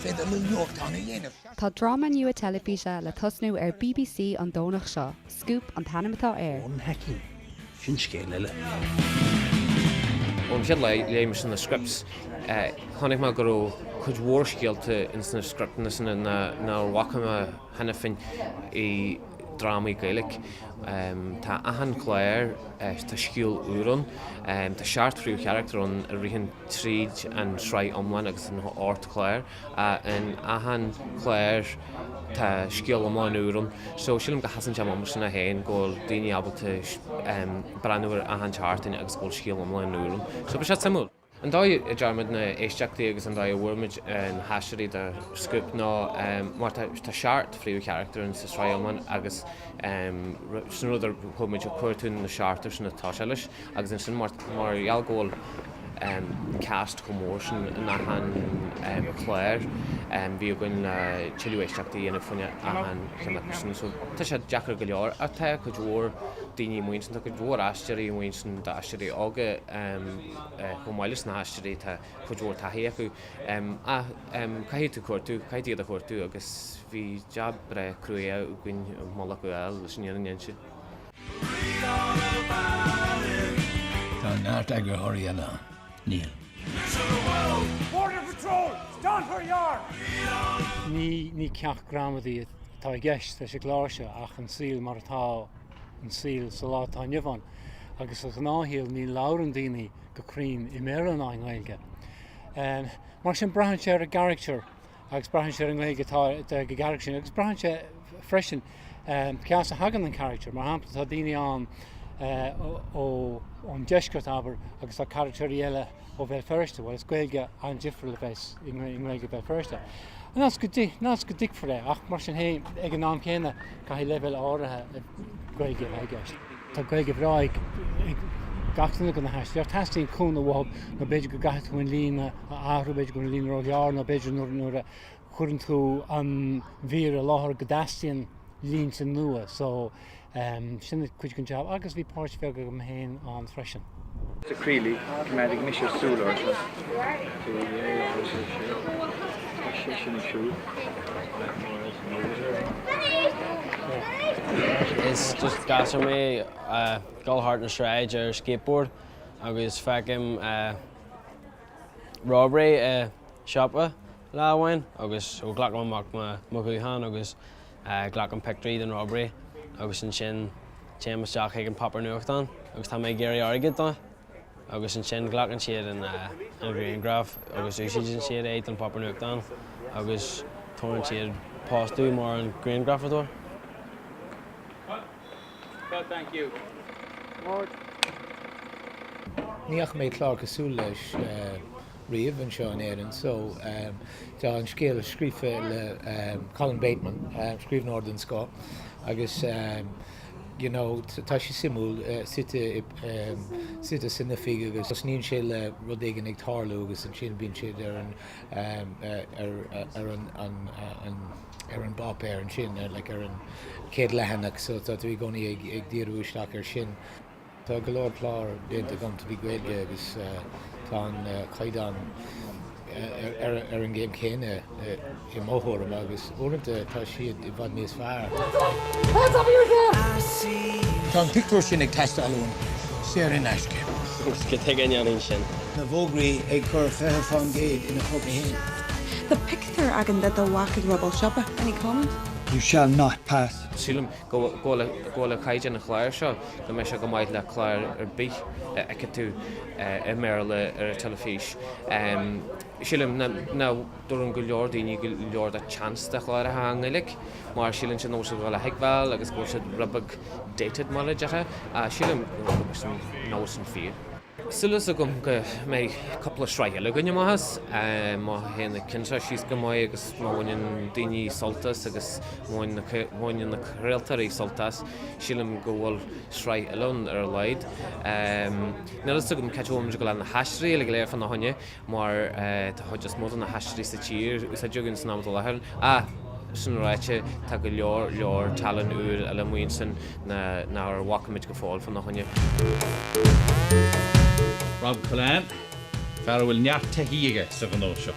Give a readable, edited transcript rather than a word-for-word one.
féidir le nuachtán a dhéanamh. Tá dráma nua teilifíse le tosnú ar bbc an Domhnach seo, Scúp an t-ainm atá air. Ón hacking, sin scéal eile. Ón chéad lá a léigh mise na scripts, chonaic mé go raibh cuid mhór scéalta ins na scripteanna sin nár bhfaca mé cheana féin i drámaí Gaeilge. Tá achan chlár, tá scéal úr ann, tá seacht phríomhcharachtar ann a ritheann tríd an tsraith iomlán agus an ocht chlár. In achan chlár tá scéal iomlán úr ann. So sílim go sheasann sé amach mar sin é féin go bhfuil daoine ábalta breathnú ar achan tseachtain agus go bhfuil scéal iomlán úr ann. So beidh sé suimiúil. An dóigh a ndearna muid na éisteachtaí agus an dóigh a bhfuair muid na haisteoirí do Scúp ná mar tá seacht phríomhcharachtar ann sa sraith iomlán agus sin rud a chuaigh muid ag cuartú na seachtar sin atá sé leis agus ansin mar gheall go bhfuil cast chomh mór sin in achan chlár, bhí againn le tuilleadh éisteachtaí a dhéanamh faoina achan cheann acu sin. So tá sé deacair go leor ach tá cuid mhór daoine amuigh ansin, tá cuid mhór aisteoirí amuigh ansin, d'aisteoirí óga chomh maith leis na haisteoirí tá cuid mhór taithí acu. Ach caithfidh tú cuartú, caithfidh tú iad a chuartú agus bhí jab breá crua againn mullach a fháil leis an fhírinne a inse. Tá neart eagarthóirí eile ann. Níl. Ní ceacht gramadaí atá i gceist leis an gclár seo ach an saol mar atá an saol sa lá atá inniu ann. Agus sa ghnáthshaol ní labhrann daoine go cruinn i mBéarla ná i nGaeilge. Mar sin braitheann sé ar an gcarachtar agus braitheann sé ar an nGaeilge atá ag an gcarachtar sin agus braitheann sé freisin cé as a thagann an carachtar. Mar shampla tá daoine ann ón deisceart abair agus tá carachtairí eile ó Bhéal Feirste. Bhuel is Gaeilge an-difriúil a bheas i nGaeilge Bhéal Feirste. Not go dtuigfear é ach mar sin féin ag an am céanna caithfidh leibhéal áirithe Gaeilge a bheith i gceist. Tá Gaeilge bhreá ag gach duine de na haisteoirí ach teastaíonn cúnamh uathu nó b'fhéidir go gcaithfidh tú an líne a athrú, b'fhéidir go bhfuil an líne róghearr nó b'fhéidir nuair a chuireann tú an mhír i láthair go dteastaíonn línte nua so sin cuid den jab agus bhí páirt bheag agam féin ann freisin. Mr Creeley, coimeádfaidh mise súil air seo. Tá seisean ag siúl. Is just gasúr mé ag dul thart na sráid ar skateboard agus feicim robbery i siopa lá amháin agus so glacaim amach mo ghuthán agus glacaim pictiúirí den robbery agus ansin téim isteach chuig an páipéar nuachtán agus tá mé ag iarraidh airgead dó agus ansin glacann siad an ghrianghraf agus úsáideann siad é don pháipéar nuachtán agus tabharann siad post domh mar an grianghrafadóir. Ní fhaca mé clár cosúil leis riamh anseo in Éirinn so tá an scéal scríofa le Colin Bateman, scríbhneoir den scoth agus you know tá sé suimiúil suite suite san oifig agus tosnaíonn sé le rud éigin ag tarlú agus ansin bíonn siad ar an ar ar an an ar an bpáipéar ansin like ar an chéad leathanach so tá tú i gcónaí ag ag díriú isteach ar sin. Tá go leor clár déanta agam trí Ghaeilge agus tá an caighdeán ar an gcéim chéanna i mo thuairim agus uaireanta tá siad i bhfad níos fearr. Tá an pictiúr sin ag teastáil uaim, saor in aisce. Cad chuige a ndéanfainn sin? Na bhfógraí ag cur 20% ina phóca fhéin. Tá pictiúr againn de do mhac ag robáil siopa. Any comment? You shall not pass. Sílim go bhfuil le caighdeán an chláir seo, go mbeidh sé go maith le clár ar bith a fheicfidh tú i mBéarla ar an teilifís. Sílim nach dtabharann go leor daoine go leor de chance do chláracha i nGaeilge mar síleann siad nach bhfuil siad ag dul a thuigbheáil agus go bhfuil siad rud beag dated mar a déarfá. Sílim go bhfuil sin fíor. Súil agam go mbeidh cúpla sraith eile againn amach as, má théann na cinn seo síos go maith agus má bhaineann daoine sult as agus má bhaineann na craoltóirí sult as, sílim go bhfuil sraith eile ann ar a laghad. Níl a fhios agam cá bhfuil muid ag dul le na haisteoirí uilig go léir fána choinne mar tá chuid is mó de na haisteoirí sa tír úsáidte againn san am atá i láthair. Ach sin ráite, tá go leor leor tallann úr eile amuigh ansin nár bhfaca muid go fóill fána choinne. Rob Cullane, fear a bhfuil neart taithí aige sa ghnó seo.